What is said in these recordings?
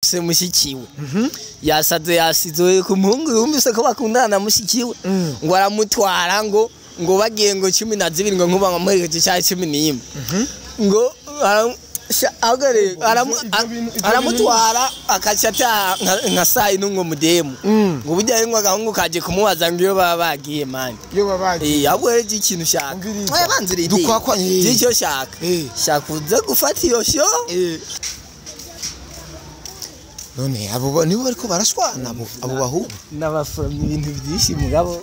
Se mushikiwe yasaze yasizoye ku muhungu yumvise ko bakundana na mushikiwe ngo aramutwara ngo bagiye ngo 12 ngo nkuba ngo muherekeje cya 11 ngo aramutwara akaca ataha nka saa yine ngo mudemu ngo burya ngo agahungu kaje kumubaza ngo iyo baba bagiye mani iyo baba bagiye ahubwo rero ikintu ushaka dukwakwa icyo shaka shaka uze gufata iyo sho. None abo nibo bariko barashwana abo bahungu n'abafuromye ibintu byinshi mugabo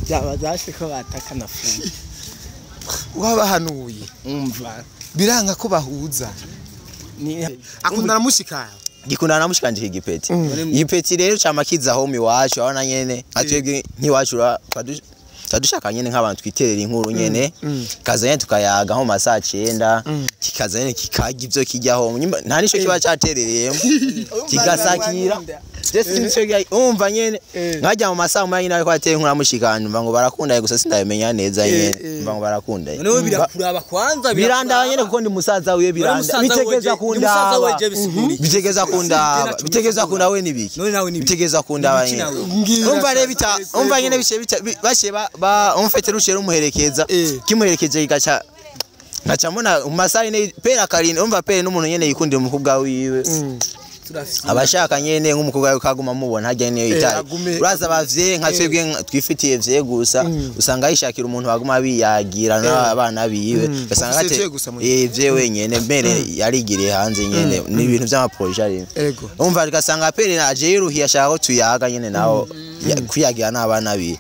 byaba byashe ko batakana fuye wabahanuye umva biranga ko bahuza akundana mushika gikundana mushikanje igipeti igipeti rero camakiza home iwacu abana nyene atwebwe nkiwacu twadushaka nyene nk'abantu twiterera inkuru nyene kaza nyene tukayaga nko masaa 9 kikaza nyene kikaga ivyo kijyaho nta nico kiba caterereyemo kigasakira umva nyene nkajya mu masaa 8 ariko ateye inkuru amushikanje umva ngo barakundaye gusa sindabimenya neza nyene umva ngo barakundaye none birakuraba kwanza birandaba nyene kuko ndi musaza wiwe biranda bitegeza kundaba bitegeza kundaba bitegeza kundaba we nibiki bitegeza kundaba nyene umva rero bita umva nyene bice bashe ba umfete ruciye rumuherekeza kimuherekeje igaca ngaca mbona mu masaa 4 pera karine umva pere n'umuntu nyene yikundira umukobwa wiwe abashaka nyene nk'umukobwa wiwe kaguma mubona harya niyo yitaye uraza abavyeyi nka twebwe twifitiye vye gusa usanga yishakira umuntu baguma biyagira n'abana biwe ugasanga ate vye wenyene mbere yarigiriye hanze nyene ni ibintu vy'amaproje arimo umva ugasanga pere aje yiruhiye ashaka ko tuyaga nyene naho kwiyagira n'abana biwe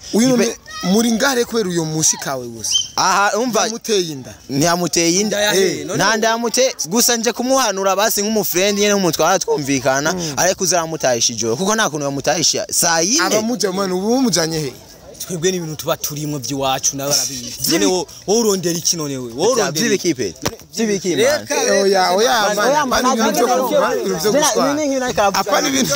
muri ngare kubera uyo mushikawe gusa aha umva yamuteye inda ntiyamuteye inda nta yamuteye gusa nje kumuhanura basi nk'umufriend nyene nk'umutwara twumvikana ariko uzaramutahisha ijoro kuko nta kuntu yamutahisha saa 4 abamuja mwana ubu mujanye he twebwe n'ibintu tuba turimo by'iwacu nawe arabizi none wowe urondera iki none wewe wowe urondera by'ibiki pe by'ibiki man oya oya man ibintu byo gushwana apana ibintu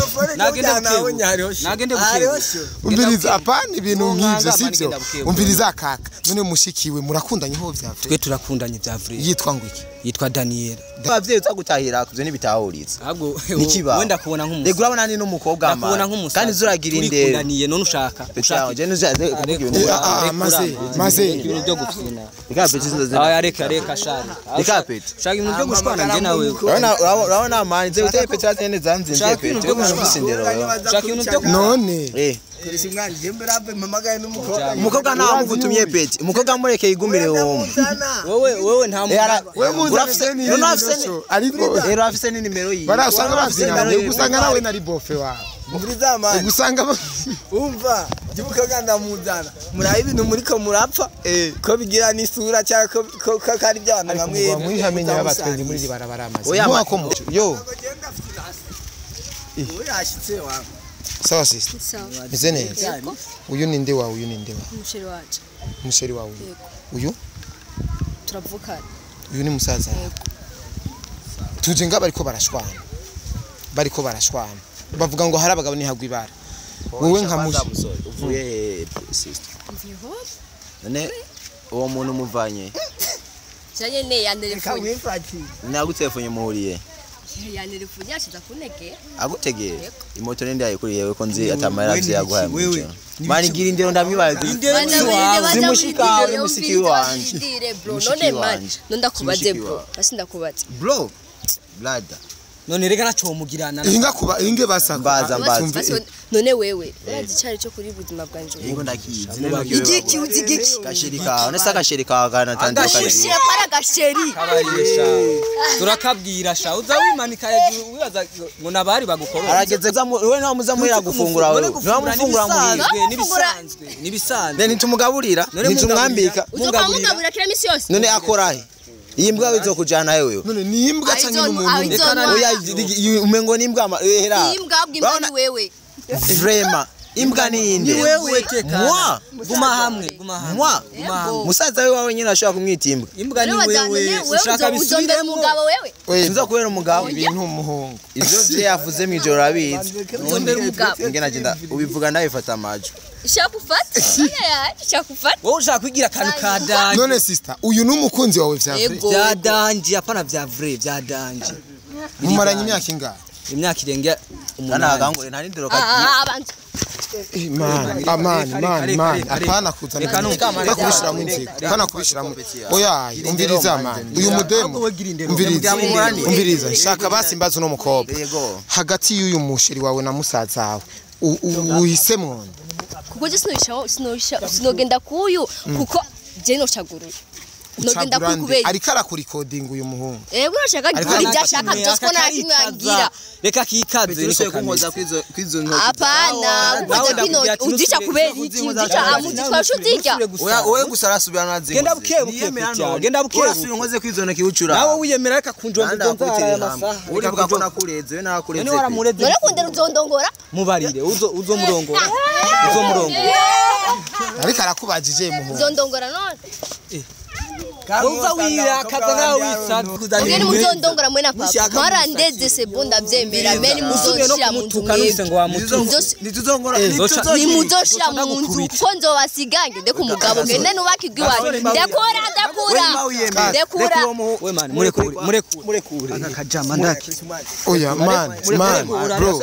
nagende bukebu umviriza apana ibintu nk'ivyo sivyo umviriza kaka none mushikiwe murakundanye ho vya twe turakundanye vya vrai yitwa ngo iki yitwa Daniel abavyeyi uzagutahira kuvyo ntibitahuritse ahubwo nikiba wenda kubona nk'umusore rego urabona ni n'umukobwa man kandi zuragira indero turikundaniye none ushaka ushaka je nuzaze kuvuga maze maze ibintu byo gufina reka peti nzoze aya reka reka shari reka peti shaka ibintu byo gushwana nje nawe urabona man ze uteye peti azene zanzinze peti ufise indero shaka ibintu byo none koresha umwana je mbere mpamagaye n'umukobwa umukobwa nta mugutumye peti umukobwa mureke yigumire wowe wewe wewe nta urafise ariko rero afise ni nimero yiwe barasanga bavyina ugusanga nawe nari bofe wawe umviriza man ugusanga umva jyumukobwa ndamuzana murabe ibintu muriko murapfa ko bigira n'isura cyangwa ko kari by'abantu bamwe mwihamenya abatwenzi muri barabara amazi oya ko muco yo yashitse wawe sawa sister meze neza uyu ni nde wawe uyu ni nde wawe umusheri wacu umusheri wawe uyu turavukana uyu ni musaza tuje nga bariko barashwana bavuga ngo hari abagabo ntihagwa ibara wowe nka mushi uvuye sister none uwo muntu muvanye cyane ne yantelefone nagutelefone muhuriye yantelefone yashiza kuntegera agutegera imoto nende yayikuriye ko nzi atamara vyaguhaye mani gira indero ndamwibaye zimushikawe musiki wanje none mani ndakubaze bro basi ndakubaze bro brother none reka naco mugirana inga kuba inge basaka mbaza mbaza none wewe urazi cyari cyo kuri buzima bwanje ingo ndakizi igiki uzi igiki gasheri kawe nese gasheri kawe kana tandukanye gasheri para gasheri turakabwira sha uza wimanika hejuru wibaza ngo nabari bagukorora arageze wewe nta muza muhira gufungura wewe nta mufungura muhira nibisanzwe nibisanzwe nitumugaburira nitumwambika uzokamugaburira kila misi yose none akorahe iyi mbwa bizokujana wewe none ni imbwa canke n'umuntu oya umengo ni imbwa ehera imbwa imbwa ni wewe vraiment imbwa ni inde ni wewe teka moi guma hamwe guma hamwe moi musaza we wawe nyine ashobora kumwita imbwa imbwa ni wewe ushaka bisubiremo umugabo wewe sinza kubera umugabo ibintu umuhungu ivyo vye yavuze mwijoro abizi uzombera umugabo ngena agenda ubivuga ndabifata amajwi shakufata oya shakufata wowe ushaka kwigira akantu ka danje none sister uyu ni umukunzi wawe vya vrai vya danje apana vya vrai vya danje mumaranye imyaka ingahe Imyaka irenga Kana 8. agangore nta nindiro kagiye. Ah, abantu Man, aman, man, man, apana kuzana kubishira mu nzego, apana kubishira mu. Oya, umviriza man. Uyu mudemu. Umviriza. Umviriza. Shaka basi mbazo no mukobwa. Hagati y'uyu musheri wawe na musaza wawe. Uhisemwo. Kuko je sinogenda kuyu kuko je nocaguruye. Nogenda kukubera. Ariko arakurikodinga uyu muhungu. Ego urashaka gukora ibyo ashaka byose ko nta kimwe angira. Reka kikaze niko kunkoza kwizo ntoki. Apana, kuko uzica kubera iki? Uzica amuzitwa ushuzirya. Oya, oye gusa arasubira nazingo. Genda buke buke. Genda buke. Urasubira nkoze kwizo ntoki ucura. Nawe wiyemera reka kunjonga ubwo nzara amasaha. Uribuka ko nakureze, we nakureze. None waramureze. None kundera uzondongora? Mubarire, uzo murongora. Uzo murongora. Ariko arakubajije muhungu. Uzondongora none. Uza wirakaza nawe wisanzwe. Ngeni muzondongora mwe na papa. Mwarandeze c'est bon ndavyemera. Meni muzonshira mu nzu mwebwe. Ni muzoshira mu nzu kuko nzobasigange ndeka umugabo ngende nubaka iwacu. Ndekura ndekura. Ndekura. We man murekure murekure. Akajama ndaki. Oya man man bro.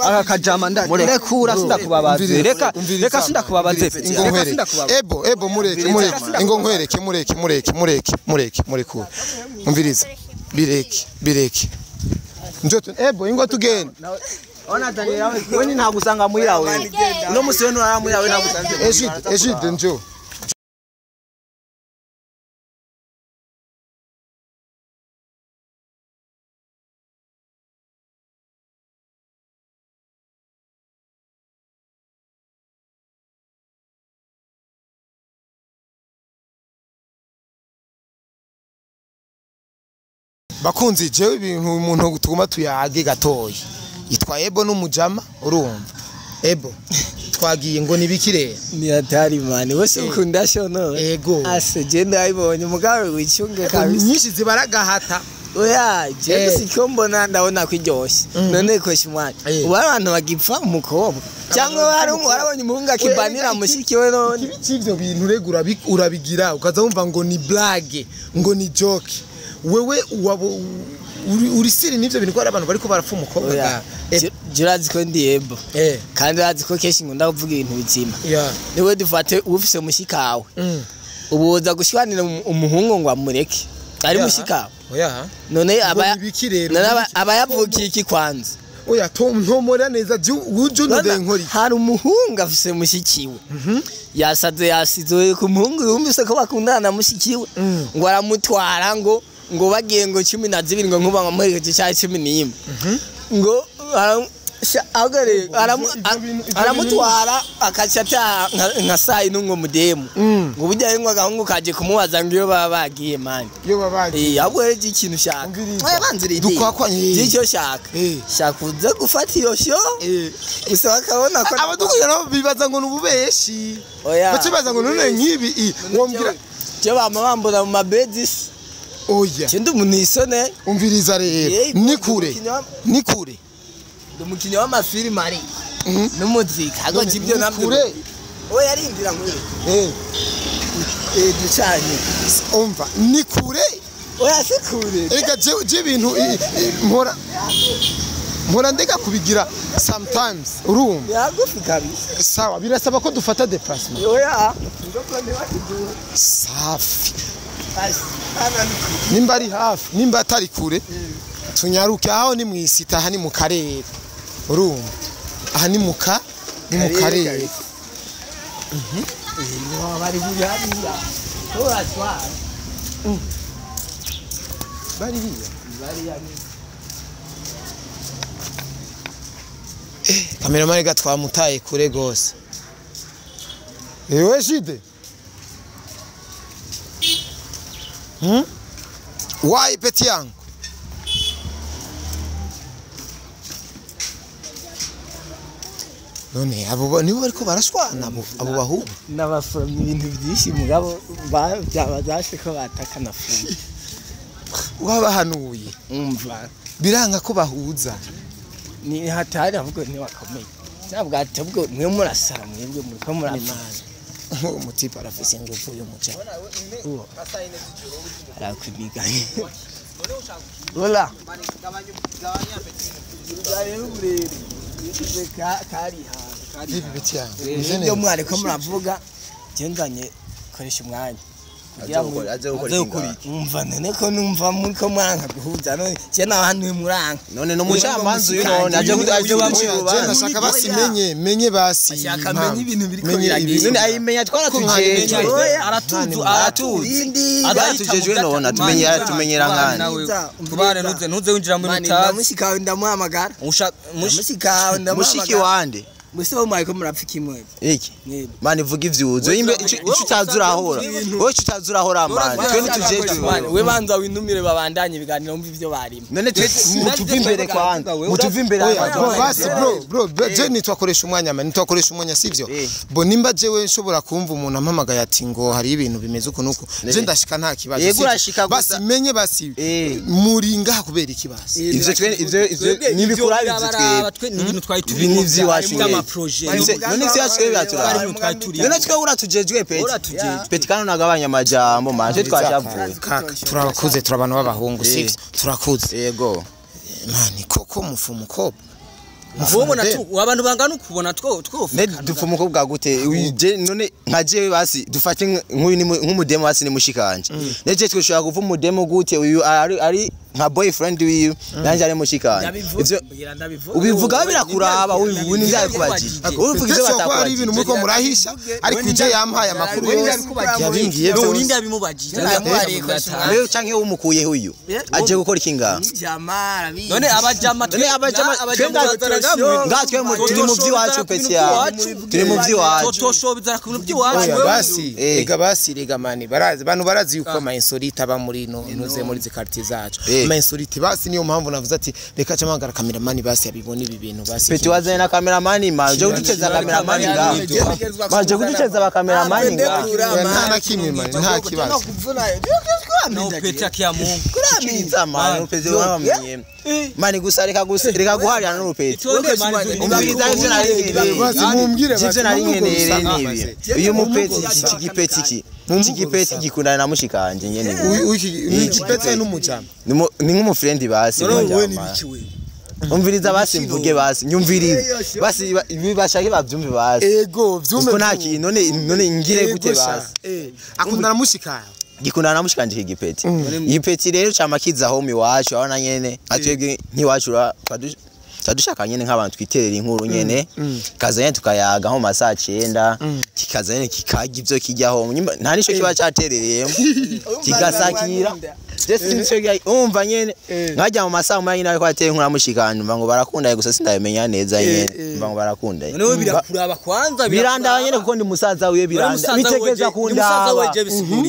Aka kajama ndaki. Murekura sindakubabaze. Reka reka sindakubabaze. Reka sindakubabaze. Ebo ebo mureke mureke. Ingo nkwereke mureke mureke mureke mureke murekure. Umviriza. Bireke bireke. Njoto ebo ingo tugende. Ona Daniel we ni ntagusanga muhira we. Uno musi we nturara muhira we ntagusanze. Ejide Ejide njo. Bakunzi jewe ibintu umuntu tuguma tuyage gatoyi. Yitwa Ebo n'umujama urumva. Ebo twagiye ngo nibikire. Ni hatari man. Wese ukunda shono. Ego. Ase je ndayibonye mugabe wicunge kabisa. Nyinshi zibaragahata. Oya, je siko mbona ndabona kwiryoshe. None koshi mwana. Ubu abantu bagipfa umukobwa. Cyangwa warabonye umuhungu akibanira mushiki we none. Ibi cy'ivyo bintu regura urabigira ukaza wumva ngo ni blague, ngo ni joke. Wewe uri siri nivyo bintu ko ari abantu bariko barapfa umukobwa ga. Jurazi ko ndi Ebo. Kandi urazi ko kenshi ngunda kuvuga ibintu bizima. Niwe dufate ufise mushikawe. Ubuza gushwanira umuhungu ngo amureke. Ari mushikawe. Oya. None aba yavukiye iki kwanza? Oya Tom ntomora neza uje unde nkori. Hari umuhungu afise mushikiwe. Yasaze yasizoye ku muhungu yumvise ko bakundana na mushikiwe. Ngo aramutwara ngo bagiye ngo 12 ngo nkuba ngo muherekeje cya 11. Ngo aramutwara akaca ata nka saa ino ngo mudemu. Ngo burya ngo agahungu kaje kumubaza ngo iyo baba bagiye man. Iyo baba bagiye. Ahubwo rero ikintu ushaka. Oya banzira dukwakwa icyo shaka. Shaka uze gufata iyo sho. Gusa bakabona ko abadukuye nabo bibaza ngo nububeshi. Oya. Bacibaza ngo none nkibi wombwira je bama bambona mu mabedis. Oya. Kindi umuntu isone. Umviriza rero. Ni kure. Ni kure. Umukinyi w'amafilime ari n'umuziki ago jibyo nabyo. Oya arindira nkure. Ducanye. Umva ni kure. Oya si kure. Ega je ibintu mpora ndeka kubigira sometimes urumva. Yagufi kabisa. Sawa birasaba ko dufata déplacement. Oya. Ndoko ntibakiduha. Safi. Nimba ari hafi nimba atari kure. Tunyaruke aho ni mwisita aha ni mu karere. Urumva aha ni mu karere. Bari hariya. Turatwara. Bari hiya. Bari ya. Kameramani gatwamutaye kure gose. Ewe Jide. Why peti yangu? None abo nibo bariko barashwana abo bahubu n'abafamye ibintu byinshi mugabo byabazashe ko batakana fu wabahanuye umva biranga ko bahuza ni hatari ahubwo ni wakomeye ntabwo atabwo mwe murasara mwebwe muriko murapfana umutipe arafise ingufu y'umuca uwo arakuniganye Hola. Ibyo mwariko muravuga jendanye koresha umwanya umva none ko numva muriko mwanka guhuza none je nahantu muranka none no mucamanza uyu none aje je ndashaka basi menye basi ashaka menye ibintu biriko biragira none ayimenya twaratujeje aratuzi aratujejwe none atumenyera tumenyera nkana tubare ntuze winjira muri mutazi ndamushikawe ndamuhamagara ndamushikawe ndamuhamagara mushiki wande Musi bo mwariko murapfa kimwe iki mani vuga ivyuzo imbe ico utazurahora wowe ico utazurahora mani twe ntitujejwe we banza winumire babandanye ibiganiro mvi ivyo barimo none mutuve imbere kwanza mutuve imbere basi bro je nitwakoresha umwanya mani nitwakoresha umwanya sivyo bo nimba jewe nshobora kumva umuntu ampamagaye ati ngo hari ibintu bimeze uko nuko je ndashika nta kibazo yego urashika basi menye basi muri ngaha kubera iki basi ivyo twe ivyo nibikura ivyo twe ni ibintu twari turi n'ivyiwacu none ivyo yacu biraturaba none twe uratujejwe peti kandi unagabanya amajambo manje twashavuye turabakuze turi abantu b'abahungu sivyo turakuze yego mani koko mufu umukobwa mubona tu abantu bangana ukubona two ne dufu umukobwa gute none nka jewe basi dufate nk'uyu nk'umudemo basi ni mushikanje neje twishobora kuva umudemo gute uyu ari nka boyfriend wiwe nanje ari mushikanje ivyo ubivuga birakuraba ubu ni byakubajije ubivuga ivyo batakwajije ari ibintu muko murahisha ariko ije yampaye amakuru yose yabingiye byose urinde abimubajije wewe canke umukuye uyu aje gukora iki ngaha none abajama ngatwe turi mu by'iwacu peti yawe turi mu by'iwacu totoshobizara ku bintu by'iwacu basi ega basi rega mani barazi bantu barazi yuko ama insolite aba muri no ntuze muri zi quartier zacu ama insolite basi niyo mpamvu navuze ati reka camagara cameraman basi yabibona ibi bintu basi peti wazanye na cameraman ma je kuduceza cameraman nga ma je kuduceza ba cameraman nga nta na kimwe mani nta kibazo no peti akia Mungu kuramiza mani peti wamenye mani gusa reka gusa reka guharira n'urupeti umviriza ivyo nari ivyo nari nkeneye nibi uyu mupeti iki gipeti iki iki gipeti gikundana na mushikanje nyene iki gipeti n'umujama ni nk'umufriend basi umviriza basi mvuge basi nyumviriza basi bashake bavyumve basi ego vyumve kuko nta kintu none ngire gute basi akundana mushikawe gikundana na mushikanje iki gipeti igipeti rero cama kiza home iwacu abana nyene atwebwe nkiwacu tadushaka nyene nk'abantu twiterera inkuru nyene kaza nyene tukayaga nko masaa 9 kikaza nyene kikarya ivyo kijyaho nta nico kiba caterereyemo kigasakira umva nyene nkajya mu masaha umwe nyine ariko ateye inkuru amushikanje umva ngo barakundanye gusa sindabimenya neza nyene umva ngo barakundanye none birakuraba kwanza birandaba nyene kuko ndi musaza wiwe biranda bitegeza kundaba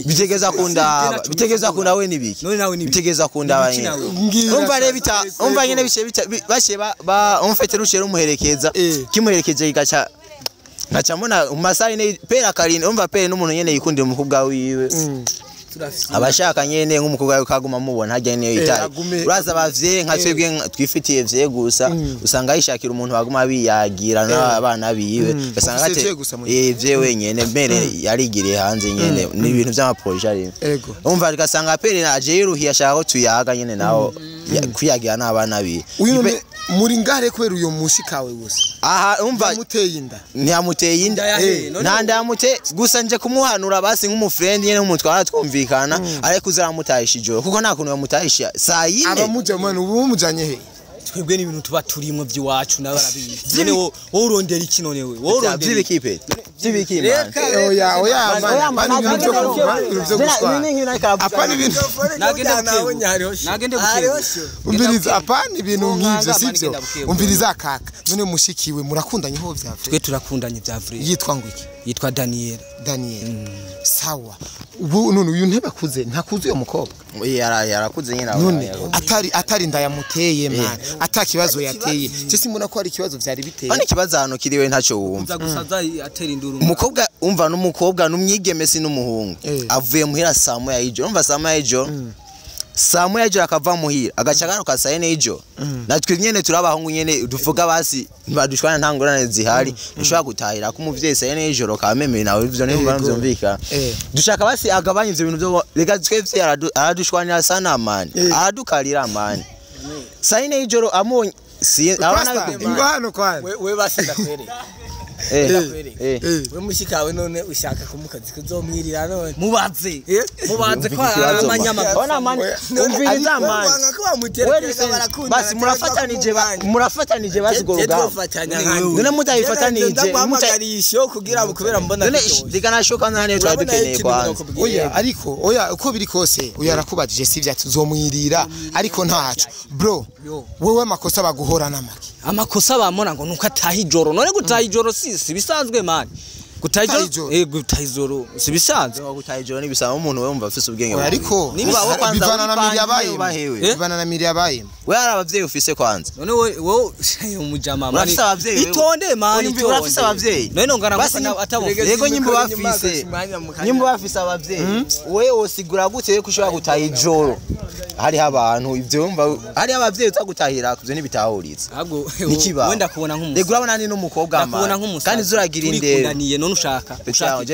bitegeza kundaba bitegeza kundaba we nibiki bitegeza kundaba nyene umva rero bita umva nyene bice bita bashe ba umfete rucero umuherekeza kimuherekeje kigaca nkaca mbona mu masaha ine pera karine umva pere n'umuntu nyene yikundira umukobwa wiwe abashaka nyene nk'umukobwa wiwe kaguma mubona harya niyo yitaye uraza abavyeyi nka twebwe twifitiye vye gusa usanga yishakira umuntu baguma biyagira n'abana biwe ugasanga ate vye wenyene mbere yarigiriye hanze nyene ni ibintu vy'amaproje arimo umva ugasanga pere aje yiruhiye ashaka ko tuyaga nyene naho kwiyagira n'abana biwe muri ngare kubera uyo mushikawe gusa aha umva yamuteye inda ntiyamuteye inda nta nda yamuteye gusa nje kumuhanura basi nk'umufriend nyene nk'umutwara twumvikana ariko uzaramutahisha ijoro kuko nta kuntu yamutahisha saa yine abamuja mwana ubu mujanye he twebwe n'ibintu tuba turimo by'iwacu nawe barabizi none wowe urondera iki none we wowe urondera by'ibiki by'ibiki man oya oya man ibintu byo gushwana apana ibintu nagende bukebu umviriza apana ibintu nk'ivyo sivyo umviriza kaka none mushikiwe murakundanye ho vya vrai twe turakundanye vya vrai yitwa ngo iki yitwa Daniel Daniel sawa ubu none uyu ntebakuze ntakuze uyo mukobwa yarakuze nyine none atari ndayamuteye man atakibazo yateye cyo simbona ko hari ikibazo vyari biteye none ikibazo hano kiriwe ntacyo wumva umukobwa umva n'umukobwa n'umwigeme si n'umuhungu avuye muhira saa moya y'ijoro umva saa moya y'ijoro Saa moya y'ijoro akava muhira agaca agaruka saa yine y'ijoro. Natwe nyene turi abahungu nyene duvuga basi ntibadushwana nta ngorane zihari, dushobora gutahira ko umuvyeyi saa yine y'ijoro kamemeye nawe ivyo niyo vyumvikana. Dushaka basi agabanye ivyo bintu byo reka twebwe aradushwanira sana mani, aradukarira mani. Saa yine y'ijoro amubonye si abana ingo hano kwanza we basi ndakwereka. We mushikawe none ushaka kumukazi kuzomwirira none mubaze mubaze ko amanyama ona mani umviriza mani basi murafatanije murafatanije basi go rugamba none mutayifatanije mutagarisho kugira kubera mbona none reka nashoka nane twadukeneye kwanza. Oya ariko oya uko biri kose oya arakubajije sivya tuzomwirira ariko ntaco bro wewe amakosa baguhora namaki amakosa bamona ngo nuko ataha ijoro none gutaha ijoro si bisanzwe mani gutaha ijoro gutaha ijoro si bisanzwe gutaha ijoro ni bisaba umuntu wumva afise ubwenge ariko bivana na miri yabaye bivana na miri yabaye we hari abavyeyi ufise kwanza none wowe umujama mani itonde mani urafise abavyeyi none ngana ngo atabofise yego nyimbo bafise nyimbo bafise abavyeyi wewe wosigura gute ko ushobora gutaha ijoro hariho abantu ivyo wumva hariho abavyeyi utagutahira kuvyo ntibitahuritse ahubwo wenda kubona nk'umusore rego urabona ni n'umukobwa mani kandi zuragira indero none ushaka ushaka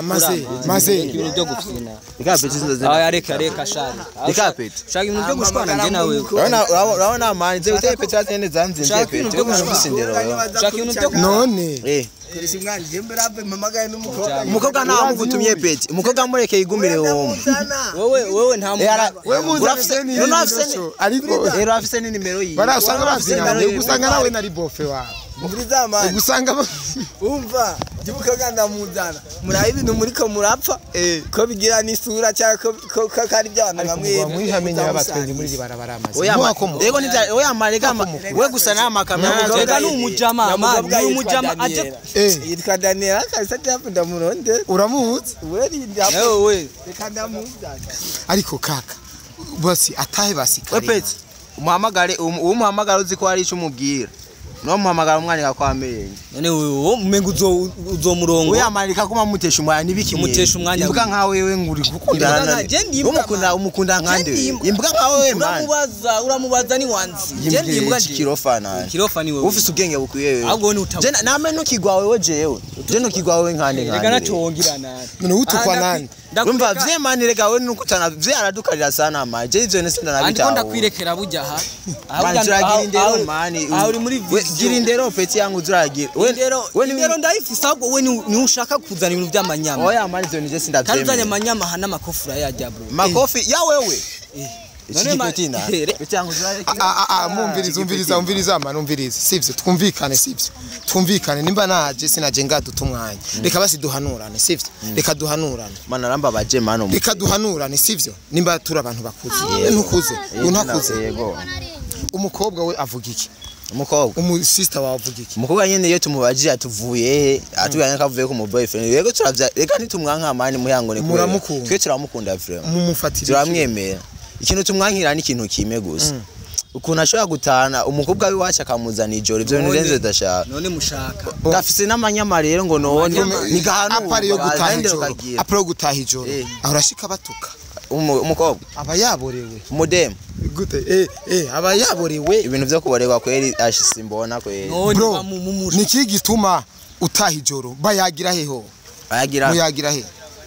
maze maze ibintu byo gufina reka peti zinzo aya reka reka shari reka peti ushaka ibintu byo gushwana nje nawe urabona mani nze uteye peti zatende zanzinze peti ushaka ibintu byo none umukobwa nta mugutumye peti umukobwa mureke yigumire wowe wewe wewe nta muntu ariko rero afise ni nimero yiwe barasanga bavyina ugusanga nawe nari bofe wawe ugusanga umva jyibuka ndamuzana murabe ibintu muriko murapfa ko bigira n'isura cyangwa ko ari by'abantu bamwe mwihamenye abatwenzi muri barabara amazi yego nivya oya marega we gusa n'amakamera rega ni umujama mani ni umujama aje yitwa Daniela kabisa japo ndamuronde uramuzi we wewe reka ndamuzana ariko kaka basi atahe basi kare we peti umuhamagare umuhamagare uzi ko hari ico umubwira no muhamagara umwandika kwa menye none wewe umenga uzomurongo oya marika kuma mutesha umwanya nibiki mutesha umwanya imbwa nka wewe nguri gukundana umukunda umukunda nkande imbwa nka wewe man uramubaza uramubaza ni wanzi je ndi imbwa kirofa nani kirofa ni wewe ufise ubwenge bukwiye wewe ahubwo ni utabu je name nukigwa wewe jewe je nukigwa wewe nkande nkande reka nacongera nani none utukwa nani umva vye mani reka wewe nukutana vye aradukarira sana ma je ivyo nese ndanabitaho andiko ndakwirekera burya ha ahubwo turagira indero mani aho uri muri gira indero peti yangu zuragira we indero ndayifise ahubwo we ni ushaka kuzana ibintu by'amanyama oya mani ivyo nije sindavyemera kandi uzanye amanyama hana makofura yajya bro makofi ya wewe mumviriza umviriza umviriza mani umviriza sivyo twumvikane sivyo twumvikane nimba naje sinaje ngaduta umwanya reka basi duhanurane sivyo reka duhanurane mana arambabaje mani reka duhanurane sivyo nimba turi abantu bakuze ntukuze ntukuze umukobwa we avuga iki umukobwa umusista wawe avuga iki umukobwa nyene iyo tumubajije atuvuye he atubwira ko avuye ku mu boyfriend yego turavya reka ntitumwanka mani muyango ni muramukunda twe turamukunda vraiment mumufatira turamwemera ikintu tumwankira ni ikintu kimwe gusa ukuntu ashobora gutana umukobwa w'iwacu akamuzana ijoro ivyo bintu renze udashaka none mushaka gafise n'amanyama rero ngo none ni gahanu apari yo gutaha ijoro apari yo gutaha ijoro ahora ashika batuka umukobwa aba yaborewe umudemu gute aba yaborewe ibintu vyo kuborerwa kweri ashise mbona kweri bro niki gituma utaha ijoro bayagira heho bayagira muyagira he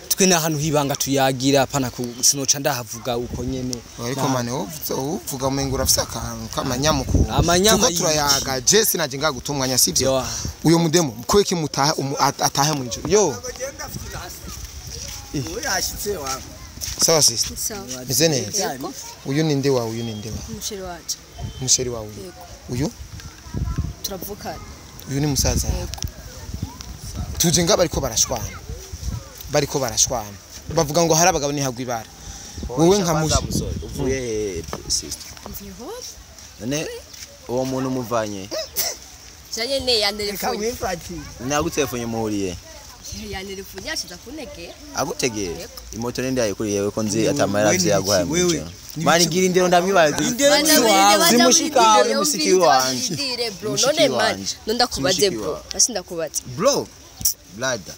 twe na hantu hibanga tuyagira pana ku sinoca ndahavuga uko nyene ariko mane uvuga umengo urafise akantu k'amanyamuku amanyama tuko turayaga je sinaje ngaguta umwanya sivyo uyo mudemu kweki mutaha atahe mu ijoro yo sawa sister meze neza uyu ni nde wawe uyu ni nde wawe umusheri waje umusheri wawe uyu turavukana uyu ni musaza tuje ngaba ariko barashwana bariko barashwana bavuga ngo hari abagabo nihagwa ibara wowe nka mushi uvuye sister none uwo muntu muvanye janye ne yantelefone nagutelefone muhuriye yantelefone yashiza kuntegera agutegera imoto ninde yayikuriye ko nzi atamara vyaguhaye mu mani gira indero ndamwibaye simushika uri musiki wanje bro none mani nondakubaze bro basi ndakubaze bro brother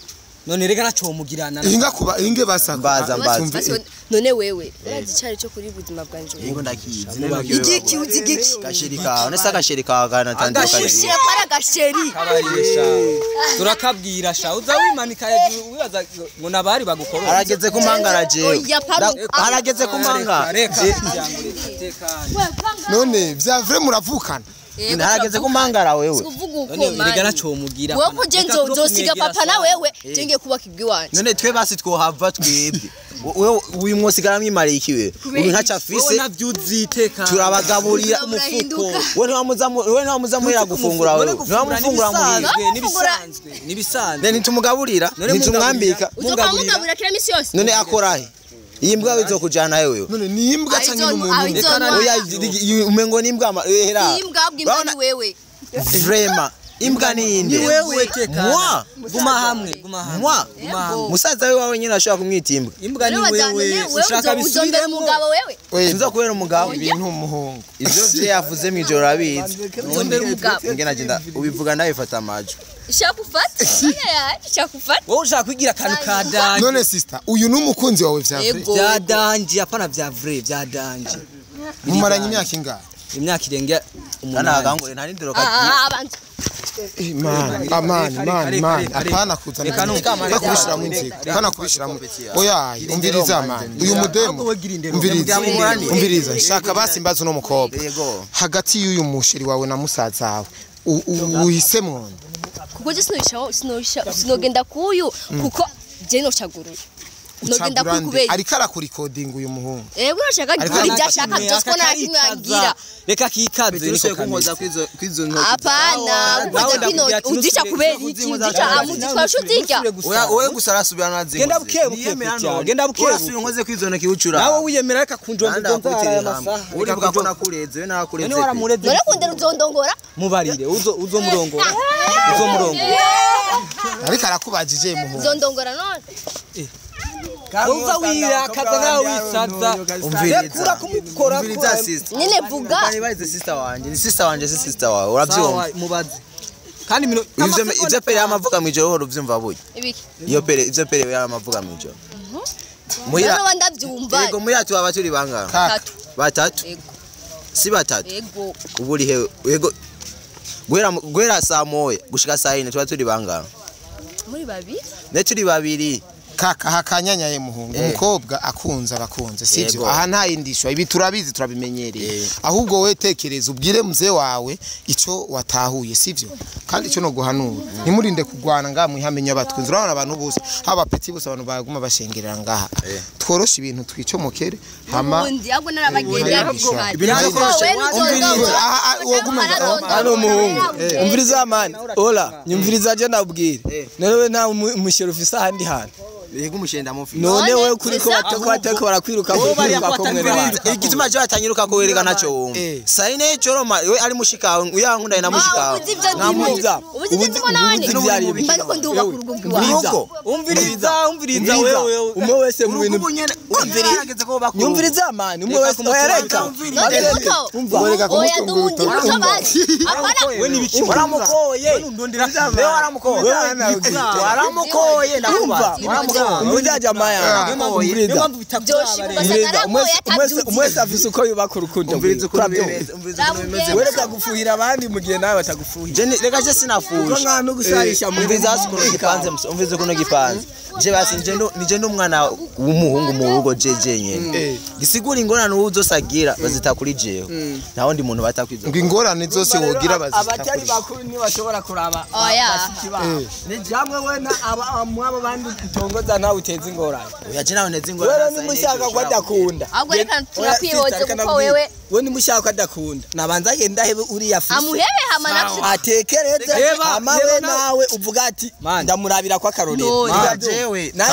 None rega naco mugirana. Inga kuba inge basaka. Mbaza. None wewe urazi icari cyo kuri buzima bwanje. Yego ndakizi. Igiki uzi igiki. Gasheri kawe nese agasheri kawe kanatandukanye. Ushira para gasheri. Kabayiresha. Turakabwira sha uza wimanika hejuru wibaza ngo nabari bagukorora. Arageze kumangara jewe. Arageze kumangara. None vya vrai muravukana. Ntarageze kumangara wewe. Kuvuga uko mani. Rega naco mugira. Wewe ko je nzosiga papa na wewe je kubaka igwiwanje. None twe basi twohava twebwe. Wewe uyu mwosigara mwimariye iki wewe? Uyu ntaca afise. Wewe navyuziteka. Turabagaburira umufuko. Wewe ntiwamuza muhira gufungura wewe. Ntiwamufungura muhira. Nibisanzwe. Nibisanzwe. Nitumugaburira, nitumwambika. Uzokamugabura kila misi yose. None akorahe? Iyi mbwa izokujana wewe. None ni imbwa canke n'umuntu? Oya umengo ni imbwa ehera. Imbwa ubwo ni wewe. Vraiment imbwa ni inde? Ni wewe teka. Moi guma hamwe, guma hamwe. Moi musaza we wawe nyine ashobora kumwita imbwa. Imbwa ni wewe. Ushaka bisubire umugabo wewe. Sinza kubera umugabo ibintu umuhungu. Ivyo vye yavuze mwijoro abizi. Uzombera umugabo. Ngena agenda ubivuga ndabifata amajo. Shakufata. Oya shakufata. Wowe ushaka kwigira akantu ka danje. None sister uyu numukunzi wawe vya vrai? Vya danje apana vya vrai vya danje. Mumaranye imyaka ingahe? Imyaka irenga umunani. Nana nta nindiro kagiye. Abantu. Man, aman, man, man. Apana kuzana. Kubishira mu nzego. Apana kubishira mu. Oya, umviriza man. Uyu mudemo. Umviriza. Umviriza. Shaka basi mbazo no mukobwa. Hagati y'uyu musheri wawe na musaza wawe. Uhisemwo. Kuko je sinogenda kuyu kuko je nocaguruye. Nogenda kukubera. Ariko arakurikodinga uyu muhungu. Ego urashaka gukora ibyo ashaka byose ko nta kimwe yangira. Reka kikaze niko kunkoza kwizo ntoki. Apana, kuko kino uzica kubera iki? Uzica amuzitwa shutirya. Oya oye gusa arasubira nazi. Genda buke buke. Genda buke. Urasubira nkoze kwizo ntoki ucura. Nawe wiyemera reka kunjomba ndonzara ya masaha. Uribuka ko nakureze we nakureze. None waramureze. None kundera uzondongora? Mubarire uzo murongora. Uzo murongora. Ariko arakubajije muhungu. Uzondongora none. Uza wirakaza nawe wisaza. Umviriza. Kumukora umviriza sister. Nyine vuga. Kandi barize sister wanje. Ni sister wanje si sister wawe. Uravyumva? Mubaze. Kandi mino ivyo pere yamavuga mwijoro horo uvyumva buye. Ibiki? Iyo pere ivyo pere yamavuga mwijoro. Muhira. None ndavyumva. Yego muhira tuba turi bangana. Batatu. Yego. Si batatu. Yego. Uburi he yego guhera saa moya gushika saa 4 tuba turi bangana. Muri babiri? Ne turi babiri. Kaka hakanyanyaye muhungu umukobwa akunze abakunze sivyo aha nta yindishwa ibi turabizi turabimenyereye ahubwo we tekereza ubwire muze wawe ico watahuye sivyo kandi ico no guhanura ntimurinde kugwana ngaha mwihamenye abatwinzi urabona abantu bose haba petit bose abantu baguma bashengerera ngaha tworoshe ibintu twicomokere hama undi ahubwo narabagenda hano muhungu umviriza mani ola nyumviriza je ndabwire none nta mushero ufise ahandi hantu Yego umushenda mufi. None wewe kuri ko batako barakwiruka ko kumwe. Igituma cyo batanyiruka ko wereka naco wumva. Saine choroma we ari mushikawe uyankunda ina mushikawe. Namuza. Ubuzi ndimo nduba ku rugo rwawe. Umviriza umviriza wewe umwe wese mu bintu nyumviriza mani umwe wese oyareka. Umva. Oya ndundi apana we nibiki waramukoye. Wewe waramukoye. Waramukoye ndakubaza. Umviriza jamaa yangu. Umviriza. Umwese afise uko yubaka urukundo. Umviriza ukuntu bimeze. Wereka gufuhira abandi mu gihe nawe batagufuhira. Je reka je sinafusha. Nka gusharisha mu umviriza hasi ukuntu gipanze umviriza ukuntu gipanze. Je basi nije ndumwana w'umuhungu mu rugo jeje nyene. Gisigura ingorane uzosagira bazita kuri jewe. Nta wundi muntu batakwizo. Ngo ingorane zose wogira bazita. Abatari bakuru ntibashobora kuraba bashiki babo. Ni jamwe we na aba mwabo bandi utongoza nawe uteza ingorane. Oya je nawe nteza ingorane. Wewe nimushaka ko adakunda. Ahubwo reka turakwihoze kuko wewe we nimushaka ko adakunda. Nabanza agenda hebe uriya fisi. Amuhebe hama nafsi. Atekereze hama we nawe uvuga ati ndamurabira kwa akarorero. Jewe na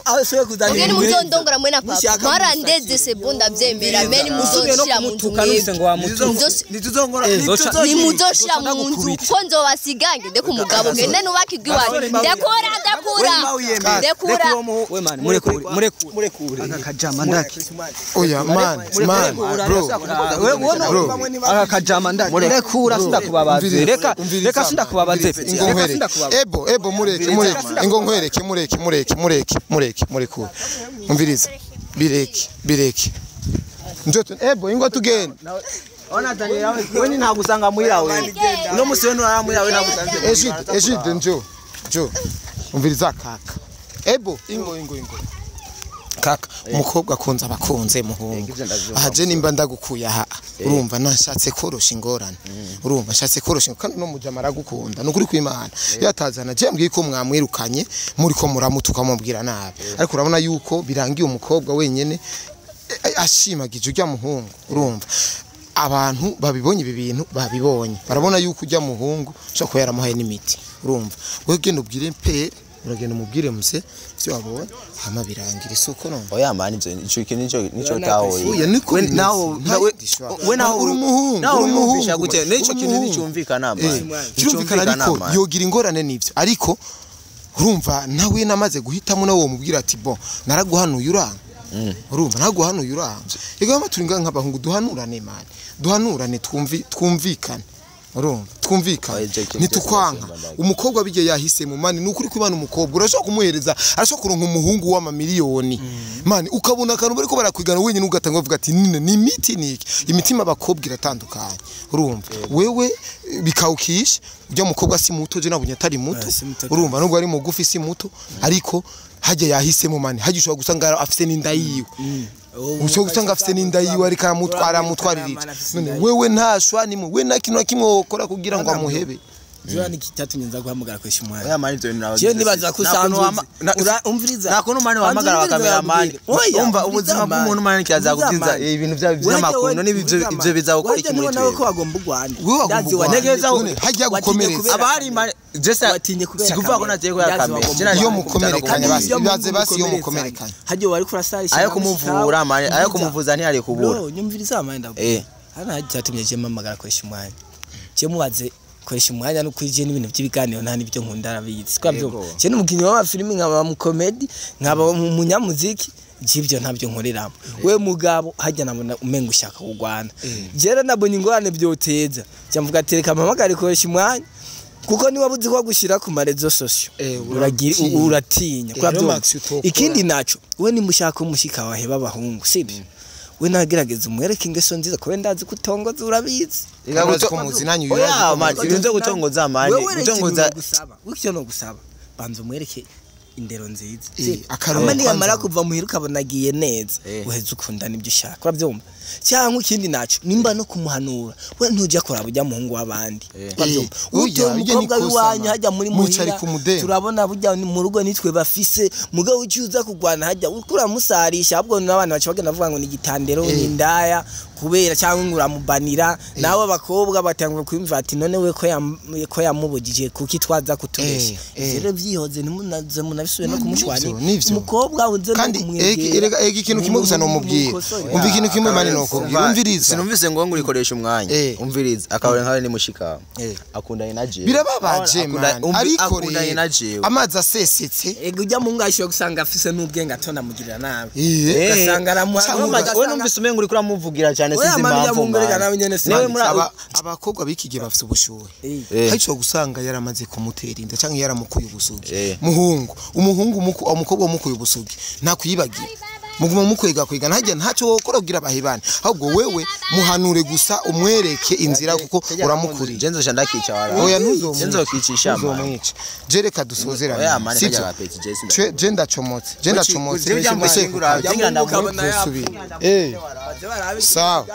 asuye kuzana. Mugeni muzondongora mwe na papa. Mwarandeze c'est bon ndavyemera. Meni muzoshira mu nzu nituzongora nimuzoshira mu nzu kuko nzobasiga ngende ku mugabo ngende nubaka igwiwanje. Ndakura ndakura. Ndakura. We man, murekure murekure aka kajama ndaki. Oya man man bro. Aka kajama ndaki. Rekura sindakubabaze. Reka reka sindakubabaze. Reka sindakubabaze. Ebo ebo mureke mureke ingo nkwereke mureke mureke mureke mureke murekure. Umviriza. Bireke bireke. Njoto ebo ingo tugende. Ona Daniel we ni ntagusanga muhira we. Uno musi we nturara muhira we nagusanze. Ejide Ejide njo. Njo. Umviriza kaka. Ebo ingo ingo ingo. Kaka umukobwa akunze abakunze muhungu. Aha je nimba ndagukuye aha. Urumva nashatse korosha ingorane. Urumva nashatse korosha kandi no mujama aragukunda. Nukuri kw'Imana. Yatazana je mbwiye ko mwamwirukanye muri ko muramutuka mubwira nabi. Ariko urabona yuko birangiye umukobwa wenyene ashimagije ujya muhungu. Urumva abantu babibonye ibi bintu babibonye barabona yuko ujya muhungu ushobora kuba yaramuhaye n'imiti. Urumva wewe genda ubwire mpere uragenda umubwire muse ivyo wabonye hama birangira isoko none. Oya man ivyo ico kintu nico nico tahoye. Oya niko we naho we naho uri umuhungu uri umuhungu gute nico kintu nicumvikana man. Kirumvikana ariko yogira ingorane nivyo ariko urumva nawe namaze guhitamo nawe womubwira ati bon naraguhanuye uranga. Urumva ntaguhanuye uranga. Igama turi nga nk'abahungu duhanurane man. Duhanurane twumvikane. Urumva twumvikane nitukwanka umukobwa bijye yahise mu mani nukuri kwibana umukobwa urashobora kumuhereza arashobora kuronka umuhungu w'amamiliyoni mani ukabona akantu bariko barakwigana wenyine ugatanga uvuga ati nine ni imiti niki imitima abakobwa iratandukanye. Urumva wewe bikawukisha ujya mukobwa si muto je nabonye atari muto. Urumva nubwo ari mugufi si muto ariko hajya yahise mu mani hajya ushobora gusanga afise n'inda yiwe. Ushobora gusanga afise n'inda yiwe ariko aramutwara amutwaririje. None wewe ntashwa nimwe we na kintu kimwe wokora kugira ngo amuhebe. Jura ni kitatu nyenza guhamagara kwesha umwana. Oya mani ivyo bintu Je nibaza ko usanzwe umviriza. Nta kuntu mani wahamagara wa cameraman. Umva ubuzima bw'umuntu mani kiraza kubyiza ibintu by'amakuntu n'ibyo ivyo bizagukora iki muri twe. Nawe ko wagomba ugwana. Ndazi wanegereza hajya gukomeretsa. Abari mani jesa sikuvuga ko nagiye ko yakamera. Iyo mukomerekanye basi bibaze basi iyo mukomerekanye. Hajya wari kurasarisha. Ayo kumuvura mani ayo kumuvuza ntiyari kubura. Bro nyumviriza mani ndavuga. Hana hajyatumye je mpamagara kwesha umwanya. Je mubaze koresha umwanya no kwije n'ibintu by'ibiganiro nta nibyo nkunda arabizi kwabyo je n'umukinyi wa filimi nkaba mu comedy nkaba mu munyamuziki jibyo ntabyo nkoreramo we mugabo hajya nabona umenga ushaka kugwana jera nabonye ingorane byoteza cya mvuga tereka mpamagare koresha umwanya kuko niba buzi ko gushira ku marezo sosio uragira uratinya kwabyo. Ikindi naco we ni mushaka umushika waheba abahungu sibyo we nagerageza umwereke ingeso nziza ko ndazi kutongoza urabizi. Urazi ko muzi nanyu oya man ibintu gutongoza man gutongoza gusaba wicyo no gusaba banza umwereke indero nziza akaroma niyamara kuva muhira ukabona agiye neza uheze ukunda nibyo ushaka urabyumva. Cyangwa ikindi naco nimba no kumuhanura we ntujya kuraba ujya muhungu w'abandi urabyumva. Uyo umukobwa wiwanyu hajya muri muhira turabona bujya mu rugo nitwe bafise mugabo ucyuza kugwana hajya ukura musarisha ahubwo n'abana baca bagenda bavuga ngo ni gitandero ni indaya kubera cyangwa ngo uramubanira nawe abakobwa batangwa kwimva ati none we ko yamubugije kuki twaza kutubesha. Rero byihoze ntimunaze munabisubiye no kumushwani umukobwa uze no kumwegera. Erega ikintu kimwe gusa no mubwira umva ikintu kimwe mani no kubwira umviriza sinumvise ngo ngurikoresha umwanya umviriza akabone nkawe ni mushika akundanye na jewe birababaje man ariko amazi asesetse ego ujya mu ngasho gusanga afise n'ubwenge atona mugirira nabi ugasanga aramuha we numvise umengo uri kuramuvugira cyane sinzi impamvu abakobwa biki gihe bafise ubushuhe hacho gusanga yaramaze kumutera inda cyangwa yaramukuye ubusugi muhungu umuhungu umukobwa mukuye ubusugi ntakuyibagira muguma mukwega kwega ntajya ntacyo wokora kugira bahibane ahubwo wewe muhanure gusa umwereke inzira kuko uramukuriye. Jenzo shandakica wala oya ntuzo jenzo kicisha mwica jereka dusozerana je ndacomotse je ndacomotse ese sawa.